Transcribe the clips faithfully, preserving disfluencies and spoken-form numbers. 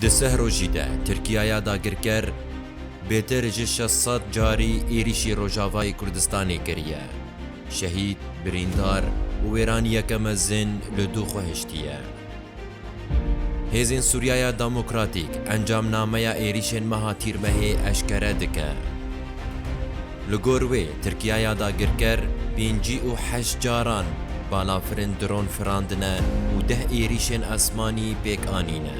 Di sih rojî de Tirkiyaya dagirker bêtir ji şeş sed carî êrîşî Rojavayê Kurdistanê kiriye. Şehîd, birîndar û wêraniyeke mezin li dû xwe hiştiye. Hêzên Sûriyaya Demokratîk encamnameya êrîşên meha Tîrmehê eşkere dike. Li gor wê, Tirkiyaya dagirker pêncî û heşt caran balafirên dron firandine û deh êrîşên esmanî pêk anîne.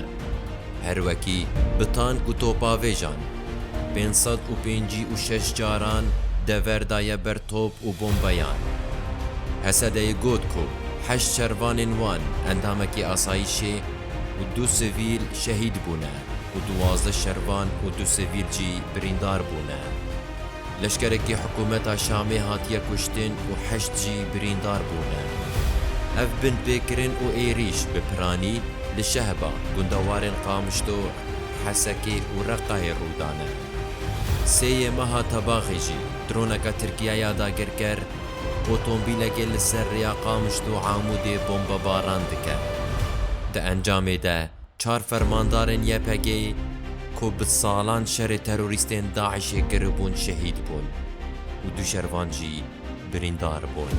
Her wekî bi tank û topavêjan pênc sed û pêncî û şeş caran dever daye ber top û bombeyan. Hesedeyê got ku heşt şervanên wan endamekî asayîşê û du sivîl şehîd bûne û duwazdeh şervan û du sivîl jî birîndar bûne. Leşkerekî hikûmeta Şamê hatiye kuştin û heşt jî birîndar bûne. Ev binpêkirin û êrîş bi piranî li Şehba, gundewarên Qamişlo, Hesekê û Reqayê rû dane. Sêyê meha Tebaxê jî droneke Tirkiyaya dagirker otombîlekê li ser rêya Qamişlo Amûdê bombebaran dike. Di encamê de çar fermandarên Y P G'ê ku bi salan şerê terorîstên DAIŞ'ê kiribûn şehîd bûn û du şervan jî birîndar bûn.